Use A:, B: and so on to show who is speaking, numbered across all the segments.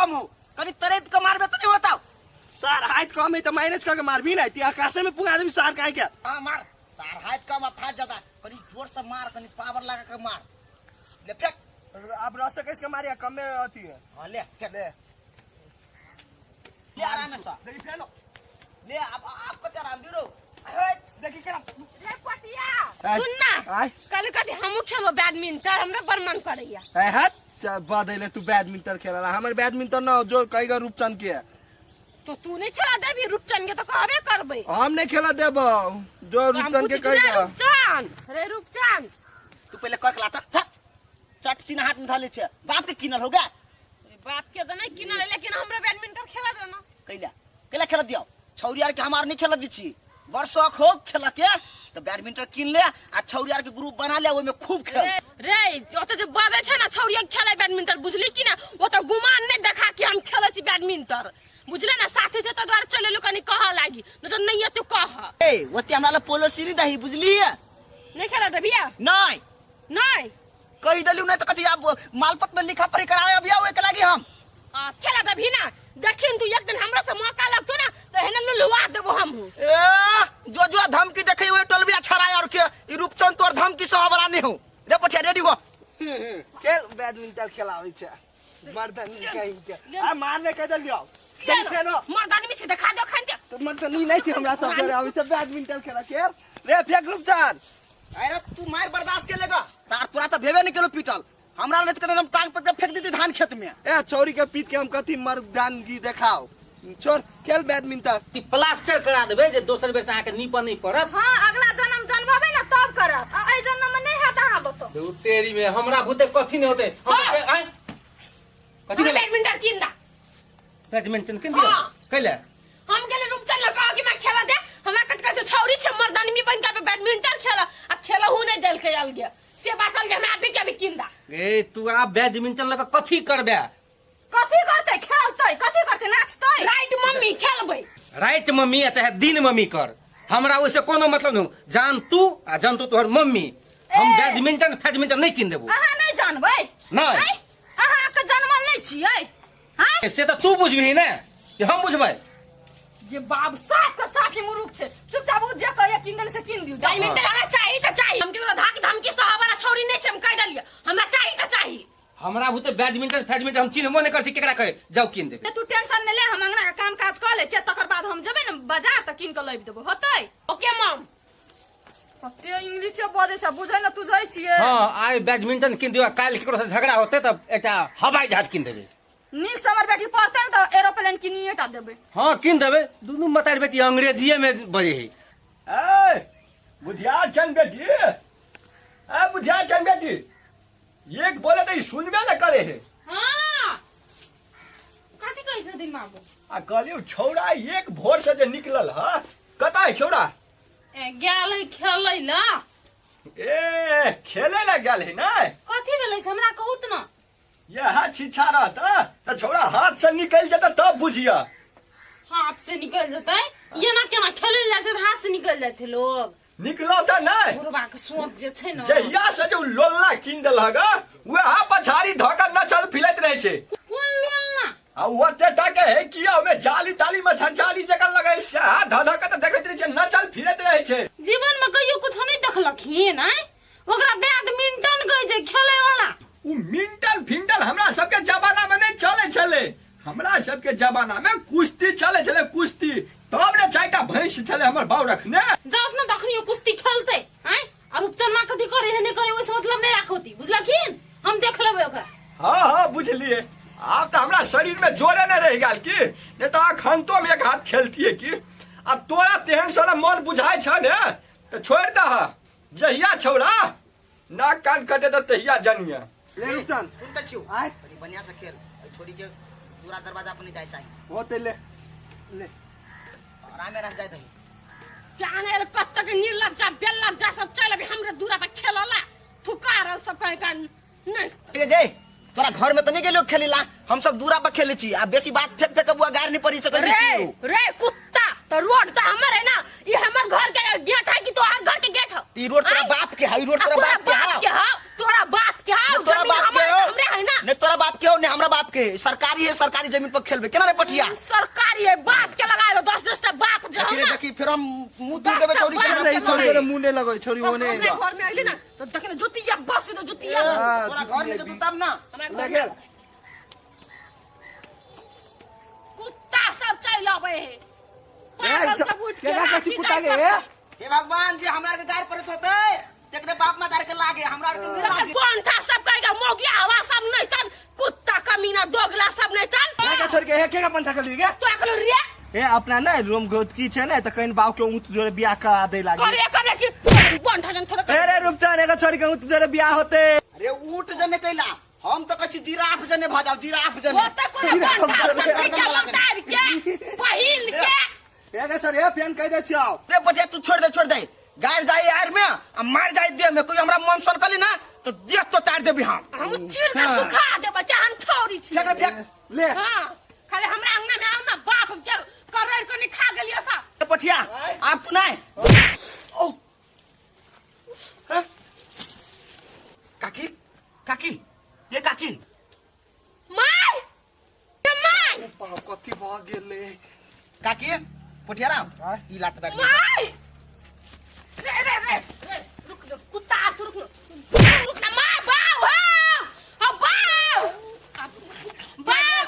A: कम हो कनी तड़प के मारबे त नहीं होता।
B: सार हाइट कम है तो माइनस करके मारबी ना ती आकाशे में पुगा देबी सार काहे के।
A: हां मार सार हाइट कम आ फाट जाता कनी जोर से मार कनी पावर लगा के मार ले फेंक।
B: अब रास्ता कैसे मारिया कम में अथी है।
A: हां ले फेंक
B: ले
A: ले आराम से
B: देखी फेलो
A: ले अब आपको आराम दे रो। अरे
B: देखी केना
C: रे पटिया सुन ना
B: आय
C: कल कथी हमहू खेलबो बैडमिंटन हमरा बड़ मन करैया।
B: ए हट बदैले तू बैडमिंटन खेलला हमर बैडमिंटन न जो कईगा रूपचंद के है।
C: तो तू नहीं खेला देबी रूपचंद के तो कहबे करबे।
B: हम नहीं खेला देबो जो
C: हम
B: रूपचंद के
C: पूछी रे
B: कईगा।
C: रूपचंद रे रूपचंद
A: तू पहले कर के लाता था चट सीना हाथ में धर ले छे बाप के किनल होगा।
C: बाप के तो नहीं किनल है, लेकिन हमरा बैडमिंटन खेला देना।
A: कैला कैला खेला दियो छौरी यार के हमार नहीं खेला दी छी बड़ शौक हो खेला के तो बैडमिंटन किन ले आ छौरी यार के ग्रुप बना ले ओय में खूब खेल।
C: रे रे ओते जे बाजै छै ना छौरी खेले बैडमिंटन बुझली कि ना ओ तो गुमान नहीं देखा कि हम खेलै छी बैडमिंटन बुझले ना साथी छै त द्वार चले लो कनी कह लागी न तो नहीं तू कह।
A: ए ओते हमरा ला पोलो सीरी दही बुझली
C: नहीं खेला देबिया
A: नहीं
C: नहीं
A: कहि देलु नहीं तो कथी अब मालपत में लिखा पढ़ी कराए अभी ओय के लागी हम
C: आ खेला देबी ना देखिन तू एक दिन हमरा से मौका लगतो ना तो हेने लुलुआ देबो हम।
A: ए जो जो धमकी देखै ओय टलबिया छड़ाय और के ई रूपचंद तोर धमकी सह वाला नहीं हो रे पठिया रेडी हो।
B: खेल बैडमिंटन खेलाबै छै मर्दनी कहीं के आ मारने कह देलियो देखी फेलो
C: मर्दानी में छै देखा दो खान के
B: तो मर्दनी नहीं छै हमरा सब घरे आबै छै बैडमिंटन खेला के रे फेंक रूपचंद।
A: अरे तू मार बर्दाश्त के लेगा तार तोरा तो भेबे नहीं केलो पीटल हमरा नहीं तो एकदम टांग पर फेंक देती धान खेत में।
B: ए छौरी के पीट के हम कथी मर्दानगी देखाओ छोड़ खेल बैडमिंटन।
D: ती प्लास्टर करा देबै जे दोसर बेर से अहाँके नीपऽ नहि पड़त।
C: हां अगला जन्म जन्मबै ना तब करब आ एहि जन्म में नहीं हैत अहाँ बतो।
D: तेरी में हमरा भूते कथी नहीं होते हम आय कथी भेलै?
C: बैडमिंटन किन दा
D: बैडमिंटन किन दियौ कैले
C: हम गेले रूपचंद लग कह कि मैं खेला दे हमरा कट कट छौरी छै मर्दानी बन के बैडमिंटन खेला आ खेलहु नहीं देलकै अलगे से बात अलगे हमरा अभी के अभी किन दा।
D: ए तू आ बैडमिंटन लग कथी करबे?
C: कथी करते खेलतै कथी करते नाचतै राइट मम्मी खेलबै
D: राइट मम्मी आ चाहे दिन मम्मी कर हमरा ओइसे कोनो मतलब नहीं जान तू आ जान तू तोहर मम्मी हम बैडमिंटन फैडमिंटन नहीं किन देबो।
C: अहाँ नहीं जानबै
D: नहीं
C: अहाँ के जनमल नहीं छियै। हां
D: से तो तू बुझबिही ने कि हम बुझबै।
C: ये बाप साफ के साफ ही मुरुख छे चुपचाप उ जे कहे किन देल से किन दियो। बैडमिंटन हमरा चाही त चाही हम केकरो धाक धमकी सह वाला छौरी नहीं छै हम कह देलियै हमरा चाही त चाही।
D: हमरा भूते बैडमिंटन फैडमिंटन हम चिन्हबो नहीं करती केकरा करे जाओ किन देबे।
C: तू टेंशन नहीं ले हम अंगना के काम काज क ले छे तकर बाद हम जेबै ने बाजार त किन के लाबि देबो होतै। ओके मम कते इंग्लिश से बजै छै बुझै न तू जाइ छियै।
D: हां आइ बैडमिंटन किन दियो काल्हि केकरो से झगड़ा होते त एकटा हवाई जहाज किन देबे।
C: नीक से हमर बेटी पढ़तै ने त एरोप्लेन किनिए टा देबै।
D: हां किन देबै दुनू मतारी बेटी अंग्रेजीए में बजै है।
E: ए बुधियार छन बेटी ए बुधियार छन बेटी एक बोले तो सुनबे न करे है।
C: हां कथी कहै छथिन बाबू?
E: आ कहलियो छौड़ा एक भोर से जे निकलल ह कता है छौड़ा?
C: ए गेल है खेलै ला।
E: ए खेले ला गेल है ना
C: कथी भेलै से हमरा कहू त ना।
E: यह छिछा रहता त छौड़ा हाथ से निकल जेता तब बुझिया।
C: हाथ से निकल जेतै ये ना केना खेलै जाइ छै हाथ से निकल जाइ छै लोग
E: निकलो त नहीं
C: बुढ़बा के सोच जे छै न
E: जहिया से जो लोलना कीन देलक वएह पछाड़ी धऽ के नचल फिलैत रहै छै।
C: कोन लोलना?
E: आ ओते टा के है किया ओमे जाली ताली में जाली जगह लगै सएह धऽ धऽ के त देखैत रहै छै नचल फिरैत रहै छै।
C: जीवन में कहियो कुछो नहीं देखलखिन आँय ओकरा बैडमिंटन कहै छै खेले वाला।
E: उ मिंटन फिंटन हमरा सबके जमाना में नहीं चले छलै हमरा सबके जमाना में कुश्ती चले छलै कुश्ती तब ने चारिटा भैंस छलै हमर बाउ रखने।
C: जात न तखनियो कुश्ती खेलतै आँय और उपचनमा कथी करे है नहीं करे ओइसे मतलब नहीं राखोती बुझलखिन हम देख लेबै ओकरा।
E: हाँ हाँ बुझलिए आब तऽ हमरा शरीर में जोरे नहीं रहि गेल की नहीं तऽ अखन तो हम एक हाथ खेलतिए की। आ तोरा तेहन सारा मन बुझाइ छ ने तऽ छोड़ि दह जहिया छौड़ा नाक कान कटे तऽ तहिया जनिया।
B: ले रूपचंद
A: सुन त छियौ
B: आय
A: कनी बढ़िया से खेल एहि छोरी के पूरा दरवाजा पर नहीं जाय चाही।
B: होते ले ले
A: आरामे आराम जाय दही।
C: जाने कत तक निर्लज्जा बेलज्जा सब चल अभी हमरे दूरा पर खेलला थुकारल सब कहे का नहीं।
A: ए जे तोरा घर में त नहीं गेलो खेलेला हम सब दूरा पर खेले छी आ बेसी बात फेंक फेंक के बुआ गार नहीं पड़ी सकै
C: रे
A: छी।
C: रे कुत्ता तो रोड त हमर है ना ई हमर घर के गेट है कि तोहर घर के गेट है?
A: ई रोड तोरा
C: आय?
A: बाप के है ई रोड
C: आ
A: तोरा
C: तोरा
A: बाप के
C: बाप के
A: है।
C: है तोरा बाप के है
A: नहीं तोरा
C: जमीन
A: बाप के
C: हमर
A: हो
C: हमरे है ना
A: नहीं तोरा बाप के हो नहीं हमरा बाप के सरकारी सरकारी है, सरकारी जमीन पर खेलबे केना रे पटिया।
C: सरकारी है बाप के लगाए लो 10 10 टा बाप जे
A: देखी
C: ना।
A: देखी फिर हम मुंह तोड़ देबे छोरी के।
B: नहीं छोरी के मुंह नहीं लगै छोरी ओने।
C: हमरा घर में अइली ना त देखने जुतिया बस दो जुतिया।
A: तोरा घर में जतू तब ना।
C: हमरा घर में कुत्ता सब चल आवे है, पागल सब उठ के
B: केना कुत्ता के।
A: हे भगवान जी हमरा के गार पड़त होते तेकरे बाप मातार के लागे, हमरा के नहीं लागे।
C: पंठा सब कहेगा मोगिया हवा सब नहीं तन, कुत्ता कमीना दोगला सब नहीं तन।
B: का छोड़ के हे के का पंठा कर लीगे
C: तो अकलो रे
B: ए अपना ना रूम गोद की छे ना त कहीं बाप के ऊंट जोरे बियाह करा दे लागे।
C: करे करे कि पंठा जन थोड़ा
B: अरे रूपचंद एगो छोड़ के ऊंट जोरे बियाह होते।
A: अरे ऊंट जने कैला हम तो कछि जिराफ जने भजाओ, जिराफ जने।
C: वो त कोनो पंठा सब के उतार के पहिल के
B: एगो छोड़ ए पेन कह दे छियो।
A: रे बजे तू छोड़ दे, छोड़ दे गार जाए यार में आ मार जाए देह में, कोई हमरा मन सनकली ना तो देह तो तार देबी हम।
C: हम चीर के सुखा देबै ते हम छोरी छी।
A: फेंक फेंक
B: ले।
C: हां खाली हमरा अंगना में आउ ना बाप के करैर को नहीं खा गेलियो था।
A: पठिया आप तू नहीं ओ हां काकी काकी ये काकी
C: my ये my
B: बाप कथि भ गेले
A: काकी पठिया राम ई लात बैग
C: my रे रे रे रे रुक जा कुत्ता तू रुक रुक ना my बाव हो बाव बाव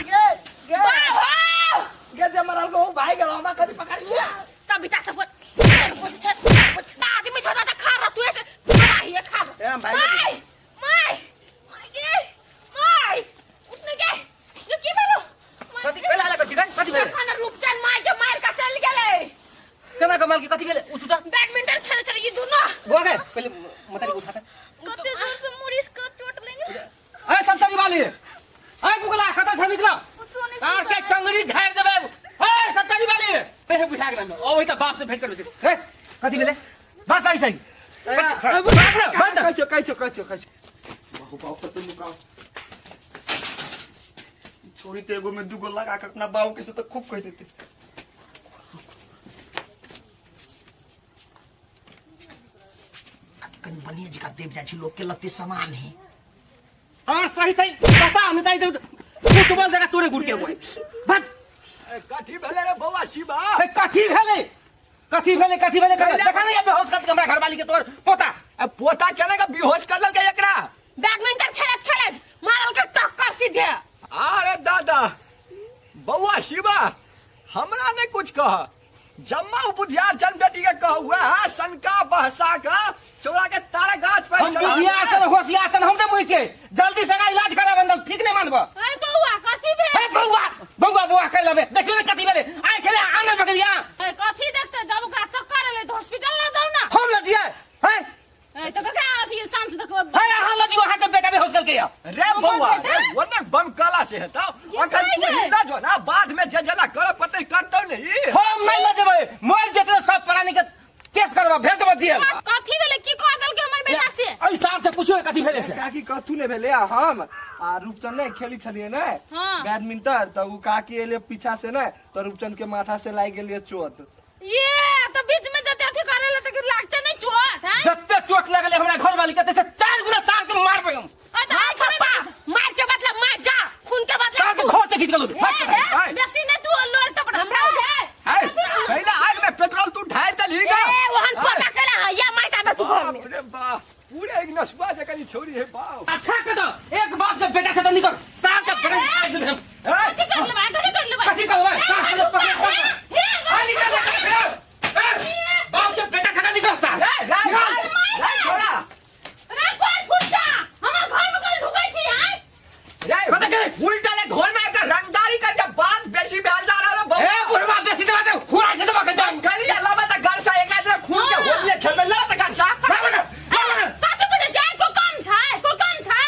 B: गे गे
C: बाव हो
B: गे जे मरल को भाई गेल हमरा कथि पकड़ लिया
C: तबिता सब कुछ कुछ आदमी छोड़ा त खा रहा तू ऐसे भाई खा
B: ए भाई
C: my my my गे my उठने गे ये की भेलो
D: कथि कैला ला कथि कथि भेले
C: खाना रूपचंद my के मार का चल गेले
D: केना कमाल के कथि भेले उठू त
C: बैडमिंटन खेले चले ये दोनों
D: गोवा गए पहले मतारी को उठाता
F: कते जोर से मुरीस का चोट लेंगे।
D: ए सत्तरी वाली ए बुगला खतर छ निकला
F: कुछो नहीं
D: तार के टंगड़ी झाड़ देबे। ए सत्तरी वाली पे बुझा गेल ओ ओइ त बाप से भेट कर ए कथि भेले बस आई सही बंद
B: कहै कहै कहै कहै बहु बाप त लुकाओ छोरी ते एगो में दुगो लगा के अपना बाबू के से त खूब कह देते।
A: कन बनिए जी का देव जाइ छी लोग के लत्ती सामान है।
D: हां सही सही बता हम ताई फुटबॉल जगह तोरे गुड़ के हुए बस
E: कथि भेले रे बौआ शिवा।
D: ए कथि भेले कथि भेले कथि भेले कर देखा नहीं बेहोश कर हमरा घरवाली के तोर पोता।
E: ए पोता केना के बेहोश कर ललकै एकरा
C: बैडमिंटन खेलत खेलत मारल के टक्कर सीधे।
E: अरे दादा बौआ शिवा हमरा नहीं कुछ कह जम्मा बुधियार जन बेटी के कह हुआ है सनका बहसा का चोरा के तारा गाछ पर
D: हम बुधियार चल होशियार चल हम तो बुझ के जल्दी से इलाज करा बंदल ठीक नहीं मानबो।
C: ए बौआ कथि भेल।
D: ए बौआ बौआ बौआ कर लेबे देखियो कथि भेले आइ खेले आने बगलिया।
C: ए कथि देखते जब ओकरा चक्कर एलै त हॉस्पिटल ले जाऊ ना
D: हम ल दिए हैं
C: ए त ककरा अथि सांस देखो
D: है अहाँ ल दियो अहाँ के बेटा बेहोश कर के
E: रे बौआ रे वो ने बम काला से हेतौ अखन तू ही ना जो ना बाद में जे जना कर पड़तै करतौ नहीं
D: हम नहीं ल जेबै मर जेतै सब प्राणी के केस करबा भेज देबा जेल।
C: कथि भेलै की कह देलकै हमर बेटा से
D: एहि साल से पूछो कथि भेलै से।
B: काकी कथु ने भेलै हम आ रूपचंद ने खेली छलिए ने बैडमिंटन त उ काकी एले पीछा से ने त रूपचंद के माथा से लागि गेलिए चोट।
C: ये त बीच में जते अथि करेला त लागते नहीं चोट हैं
D: जते चोट लगले हमरा घर वाली के ते 4 गुना साल के मारबै हम।
C: ए त आई पापा मार के बदला मार जा खून के बदला
D: साल के घर से खींच गेलौ।
C: बेसी ने तू लोल त हमरा
E: ए कैला आग में पेट्रोल तू ढार देली का
C: ए वहन पता केला है या मार जाबे तू घर में।
E: अरे बाप पूरे एक नसबा से कनी छोरी है बाप।
D: अच्छा कर दो एक बाप के बेटा से त निकल साल के बड़े आज दे हम
C: कथि कर लेबै कथि कर लेबै
D: कथि कर लेबै साल के पकड़ आ निकल बाप के बेटा खका निकल साल।
E: ए राय राय छोड़ा
C: रे कोन फुटा हमर घर में कोन ढुकै छी हैं
E: रे
D: कत करे
E: उल्टा ले घर में एक रंगदारी कर जब बात बेसी भेल जा रहल
D: ए बुढ़वा बेसी दबा दे खुरा से दबा के जान
E: खाली अलावा त घर से एक आदमी खून के होलिए खेलबे ला त घर से
C: कथि बुझे जाय को कम छै को कम छै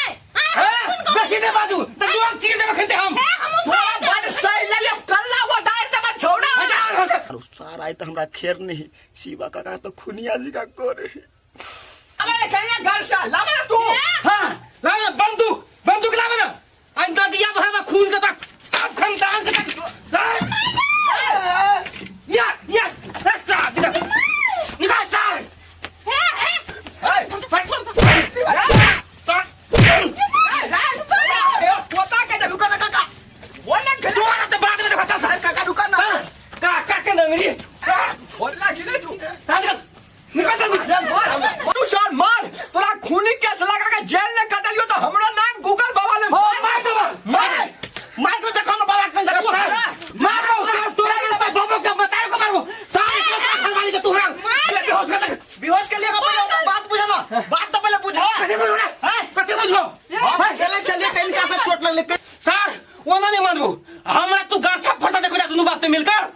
D: बेसी दे बाजू त दिमाग चीर देबे खेलते हम
C: हे हम
E: थोड़ा बड़ सही ले ले कल्ला वो दायर दबा छोड़ा
A: सार आए तो हमरा खेर नहीं शिवा काका तो खुनिया जी का करे
E: अबे कहिया घर से लावे ना तू।
D: हां लावे ना बंदूक बंदूक लावे ना अंदर दिया भरवा खून के तक सब खानदान के तक या या रक्षा निकल सार
C: हे हे
E: ए पोता के रुका ना काका छोड़ला कि नहीं तू
D: चल निकल जल्दी
E: ये मार हमरा तू सर मार तोरा खूनी केस लगा के जेल ने कटलियो तो हमरा नाम गूगल बाबा ने
D: हो मार दे
E: मार
A: मार के देखो हम बाबा के
D: मार मारो तोरा के बाबा के बतायो के मारबो सारे के घरवाली के तोरा बेहोश कर दे
A: बेहोश के लिए पहले बात बुझा ना बात तो पहले बुझा
D: कथी बुझो रे कथी बुझो
A: हम खेले चलिए तो इनका से चोट लगले
D: सर ओना नहीं मानबो हमरा तू गाछा फटा देखो जा दुनू बाप ते मिलकर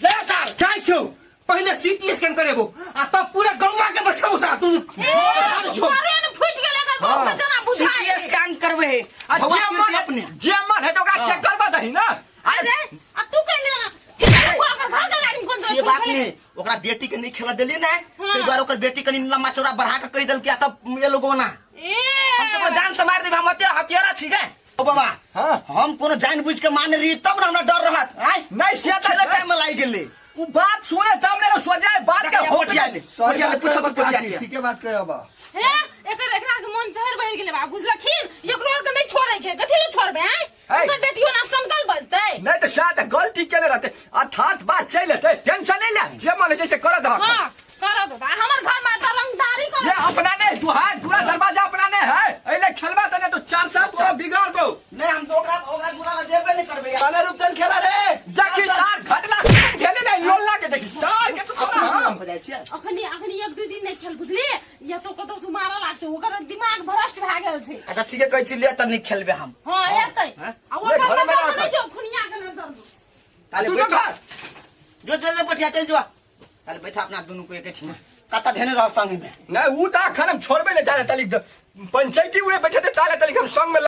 D: ले सर जाइ छौ पहले सीटी स्कैन करेबो आ तब पूरा गौवा के बैठबो सर तू
C: अरे ने फूट गेल एकर बहुत के जना बुझाय
A: सीटी स्कैन करबे
E: आ
A: भगवान
E: जे
A: कीर्ति
E: मन
A: अपने
E: जे मन है तो ओकरा चेक करबा दही ना
C: अरे आ तू कहले ना कि ओकर घर के लाइन कोन
A: से बात नहीं ओकरा बेटी के नहीं खेला देलिए ना
C: हाँ।
A: ताहि दुआरे ओकर बेटी कनी लम्बा चौड़ा बढ़ा के कहि देलकै आ तब ये लोग ओना
C: ए
A: हम तो जान से मार देब हम हत्यारा छी गे ओ बाबा
E: हाँ।
A: हम कोनो जान बुझ के माने रही तब ना हमरा डर रहत आय
E: नहीं से
A: खेले टाइम में लागि गेलै
E: उ बात सुने तब ने सोचे बात के
A: देखिए, पोठिया ले पोठिया ले पूछो तो पोठिया के
B: ठीके बात कहे बा
C: हे एकर एकरा के मन जहर बढ़ गेलै बा बुझलखिन एकरो आर के नहीं छोड़े के कथि ले छोड़बे आय
E: है।
C: ओकर बेटियो ना संकल बजतै
E: नहीं तो शायद गलती केने रहते अर्थात बात चल लेते टेंशन नहीं ले जे मन है से कर दह
C: हां करत बा हमर घर में त रंगदारी
E: ये
C: कर
E: अपना नहीं तू है पूरा दरवाजा अपना नहीं है ऐले खेलबा तने तो चार साल तोरा बिगाड़ दो
A: नहीं हम तो ओकरा ओकरा गुना ला देबे नहीं करबे यार
B: खाना रूपचंद खेला रे
E: देखी सार घटना खेले नहीं लोल लागे देखी सार के तू तोरा हम
A: हो जाइ छियै
C: अखनी अखनी एक दू दिन नहीं खेल बुझली या तो कतौ से मारऽ लागतै ओकर दिमाग भ्रष्ट भए गेल छै
A: अच्छा ठीके कहै छी ले त नहीं खेलबे हम
C: हां एतै
A: हाँ?
C: आ
E: ले,
C: ओकर
E: घरे में
C: नजर
E: रख।
C: नहीं जो खुनिया के नजर में
A: ताले
E: तू तो
A: बैठ
E: घर
A: जो जो जो पठिया चल जो ताले बैठा अपना दुनू को एके ठीमा कता धेने रह संग में
E: नहीं ऊ ता अखन हम छोड़बे नहीं जाने तलिक पंचायती उड़े बैठे थे ताले तलिक हम संग में।